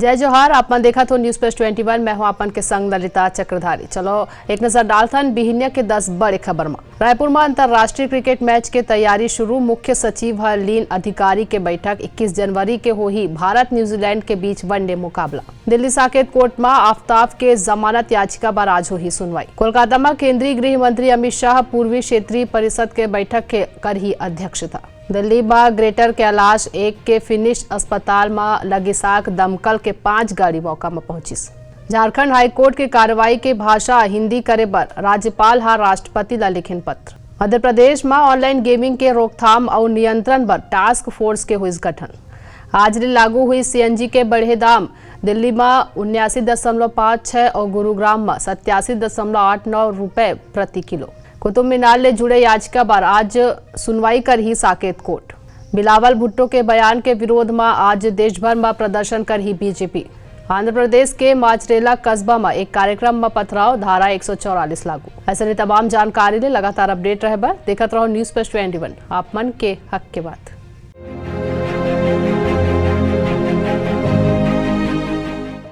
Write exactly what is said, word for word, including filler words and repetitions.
जय जोहार, आप मन देखत हो News Plus Twenty One। मैं हूं आप मन के संग ललिता चक्रधारी। चलो एक नजर डालथन बिहिनिया के दस बड़े खबर म। रायपुर म अंतर्राष्ट्रीय क्रिकेट मैच के तैयारी शुरू, मुख्य सचिव ह लीन अधिकारी के बैठक। इक्कीस जनवरी के होही भारत न्यूजीलैंड के बीच वनडे मुकाबला। दिल्ली साकेत कोर्ट म आफताब के जमानत याचिका बर आज होही सुनवाई। कोलकाता म केंद्रीय गृह मंत्री अमित शाह पूर्वी क्षेत्रीय परिषद के बैठक के करही अध्यक्षता। दिल्ली म ग्रेटर कैलाश एक के फिनिश अस्पताल म लगिसाक दमकल के पांच गाड़ी मौका म पहुंचिस। झारखंड हाईकोर्ट के कार्रवाई के भाषा हिंदी करे बर राज्यपाल ह राष्ट्रपति ल लिखिन पत्र। मध्य प्रदेश म ऑनलाइन गेमिंग के रोकथाम अउ नियंत्रण बर टास्क फोर्स के होइस गठन। आज ले लागू हुई सीएनजी के बढ़े दाम। दिल्ली म उन्यासी दशमलव पाँच छह अउ गुरुग्राम म सत्यासी दशमलव आठ नौ रुपए प्रति किलो। कुतुब मीनार ले जुड़े याचिका बर आज सुनवाई करही साकेत कोर्ट। बिलावल भुट्टो के बयान के विरोध म आज देश भर म प्रदर्शन करही बीजेपी। आंध्र प्रदेश के माचरेला कस्बा म एक कार्यक्रम म पथराव, धारा एक सौ चौवालीस लागू। अइसने तमाम जानकारी ले लगातार अपडेट रहे बर देखत रहो News Plus Twenty One, आप मन के हक के बात।